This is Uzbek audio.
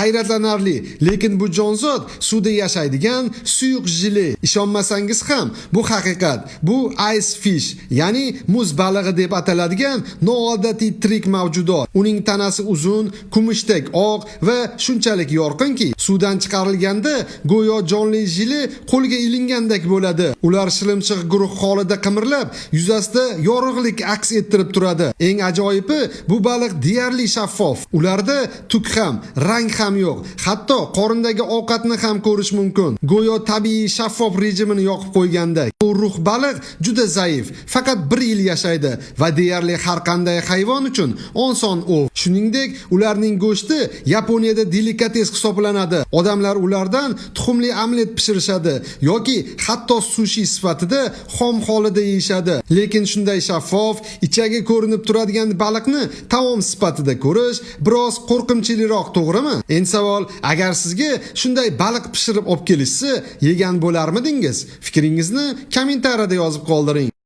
Hayratlanarli, lekin bu jonzot suvda yashaydigan suyuq jele. Ishonmasangiz ham, bu haqiqat. Bu ice fish, ya'ni muz balig'i deb ataladigan noodatiy tirik mavjudot. Uning tanasi uzun, kumushdek oq va shunchalik yorqinki, suvdan chiqarilganda go'yo jonli jele qo'lga ilingandek bo'ladi. Ular shilimshiq guruh holida qimirlab, yuzasida yorug'lik aks ettirib turadi. Eng ajoyibi, bu baliq deyarli shaffof. Ularda tuk ham, rang ham yo'q. Hatto qorindagi ovqatni ham ko'rish mumkin. Go'yo tabiiy shaffof rejimini yoqib qo'ygandek. Bu ruh baliq juda zaif, faqat bir yil yashaydi va deyarli har qanday hayvon uchun oson ov. Shuningdek, ularning go'shti Yaponiyada delikates hisoblanadi. Odamlar ulardan tuxumli omlet pishirishadi yoki hatto sushi sifatida xom holida yeyishadi. Lekin shunday shaffof, ichagi ko'rinib turadigan baliqni taom sifatida ko'rish biroz qo'rqinchliroq, to'g'rimi? Endi savol, agar sizga shunday baliq pishirib olib kelishsa, yegan bo'larmidingiz? Fikringizni kommentariyada yozib qoldiring.